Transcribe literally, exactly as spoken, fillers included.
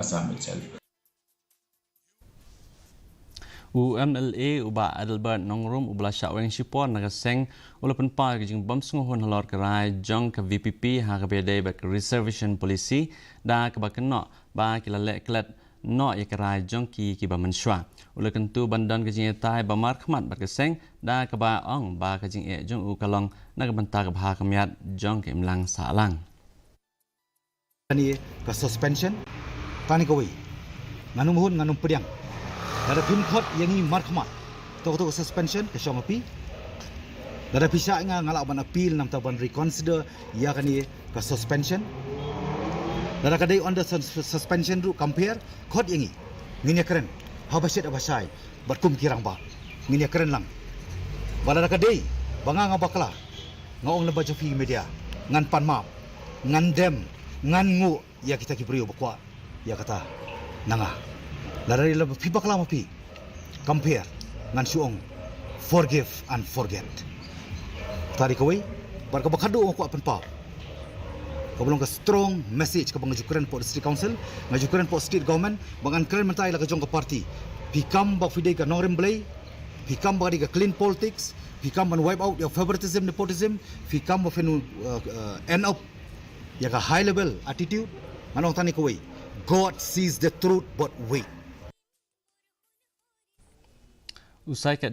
Assam itself. U M L A u Bah Adelbert Nongrum u ba la shah weng shipor na ka seng u la pynpaw ka jingbym sngewhun halor ka rai jong ka V P P ha kaba ïadei bad ka reservation policy da kaba kynnoh ba ki la leh klet noh ïa ka rai jong ki kiba mynshuwa. U la kyntu ban don ka jingïatai ba markhmat bad ka seng da kaba ong ba ka jingeh jong u ka long na ka bynta ka bha ka miat jong ka imlang sahlang. Kane ka suspension, kane kawei, ngan ym hun, ngan ym pdiang. Lada phim khot ïa ngi markhmat, to to ka suspension ka shong ha phi. Lada phi shah ïa nga, nga lah ban appeal namar ban reconsider ïa kane ka suspension. Lada ka dei under sus- suspension ruh, compare, khot ïa ngi, ngin ïakren haba shet haba shai bad kum ki rangbah ngin ïakren lang. Bad lada ka dei ba nga nga bakla, nga ong lem bad jong phi media, ngan pan map, ngan dem, ngan nguh ïa kita ki briew ba kwah ïa kata na nga. Lada dei lem phi bakla ma phi, compare, ngan shu ong forgive and forget. Kata dei kawei. Bad kaba khatduh nga kwah pynpaw, kaba long ka strong message kaba nga ju kren hapoh District Council, nga ju kren hapoh State Government, ba ngan kren mynta ïa la ka jong ka party. Phi kam ba phi dei ka nongrim Blei, phi kam ba dei ka clean politics, phi kam ban wipe out ïa favoritism, nepotism, phi kam ba phin, uh, uh, end up ïa ka high level attitude. Ngan ong tang ïa kawei, God sees the truth, but wait. U Saikat